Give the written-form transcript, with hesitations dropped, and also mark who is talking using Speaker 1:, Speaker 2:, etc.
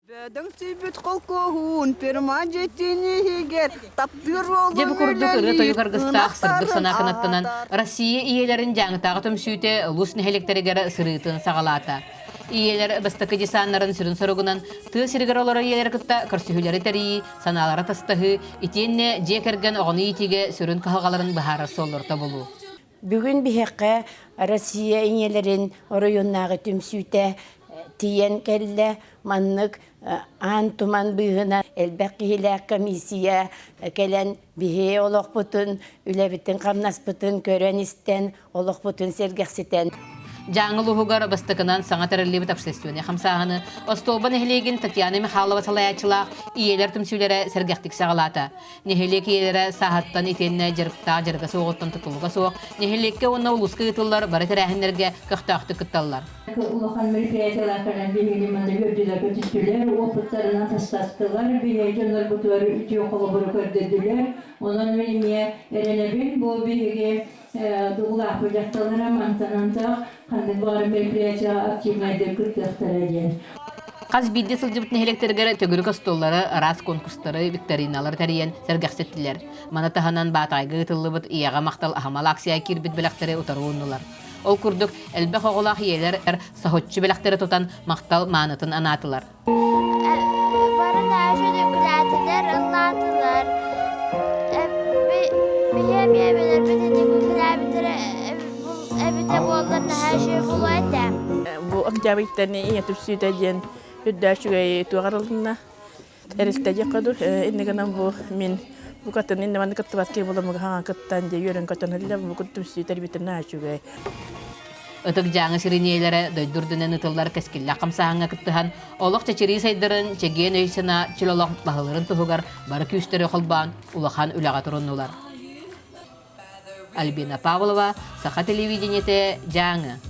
Speaker 1: Бөдөҥсүйбүт холкуоһун ферма дьиэтин иһигэр таптыыр
Speaker 2: Дьэ бу
Speaker 1: уолун
Speaker 2: курдук ырыа-тойук
Speaker 1: үлэлиир
Speaker 2: аргыстаах сырдык
Speaker 1: ынахтарын
Speaker 2: санаа кынаттанан
Speaker 1: аһатар.
Speaker 2: Россия ийэлэрин дьааҥытааҕы түмсүүтэ улуус нэһилиэктэригэр сырыытын саҕалаата. Ийэлэр бастакы десаннарын сүрүн соругунан тыа сиригэр олорор ийэлэри кытта көрсүһүүлэри тэрийии, санаалара тастаһыы, итиэннэ дьиэ кэргэн оҕону иитиигэ сүрүн кыһалҕаларын быһаарар суоллары тобулуу.
Speaker 3: Бүгүн биһиэхэ Россия ийэлэрин оройуоннааҕы түмсүүтэ тиийэн кэллэ. Маннык аан туман быыһынан элбэх киһилээх комиссия кэлэн биһи олохпутун, үлэбитин-хамнаспытын көрөн-истэн, олохпутун сэргэхситэн.
Speaker 2: Дьааҥы улууһугар бастакынан саҥа тэриллибит общественнай хамсааһыны Остуолба нэһилиэгин Татьяна Михайлова салайааччылаах ийэлэр түмсүүлэрэ сэргэхтик саҕалаата. Нэһилиэк ийэлэрэ сааһыттан итиэннэ дьарыктаах дьарыга суоҕуттан тутулуга суох нэһилиэккэ уонна улууска ыытыллар бары тэрээһиннэргэ көхтөөхтүк кытталлар.
Speaker 4: Улахан мероприятиеларынан биһигини манна үөрдүлэр-көтүттүлэр, уопуттарынан тастастылар, биһиги дьоннорбутугар үтүө холобуру көрдөрдүлэр. Онон мин эмиэ эрэнэбин, бу биһиги дугулаахпыт дьахталлара мантан антах ханнык баҕарар мероприятияҕа активнайдык кыттыахтара диэн.
Speaker 2: Хас биирдии сылдьыбыт нэһилиэктэригэр төгүрүк остуоллары, араас конкурстары, викториналары тэрийэн сэргэхситтилэр. Маны таһынан Баатаҕайга ыытыллыбыт Ийэҕэ махтал аһымал акция киирбит бэлэхтэри утары ууннулар. Ол курдук, элбэх оҕолоох ийэлэр соһуччу бэлэхтэри тутан махтал маанытын анаатылар.
Speaker 5: Бары үҥкүүлээтилэр, ыллаатылар. Биһи эмиэ эбэлэрбит итинник үҥкүүлээбиттэрэ эбитэ буоллар наһаа үчүгэй буолуо этэ.
Speaker 6: Бу октябрьтан ийэ түпсүүтэ диэн үрдээ үчүгэй туох арылынна. Тэрилтэ диэххэ дуу. Иннэ гынан бу мин букатын иннэ манна кыттыбат киһи буоламмыга хаҥа кыттан дьэ үөрэн көтөн ылла бу түмсүү тэрбитин наһаа үчүгэй.
Speaker 2: Ытык Дьааҥы сирин ийэлэрэ дойду үрдүнэн ыытыллар кэскиллээх хамсааһыҥҥа кыттыһан, олох чэчирии сайдарын, чэгиэн өй-санаа чөл олох баһылыырын туһугар бары күүстэри холбоон улахан үлэҕэ туруннулар. Альбина Павлова, Саха телевидениетэ, Дьааҥы.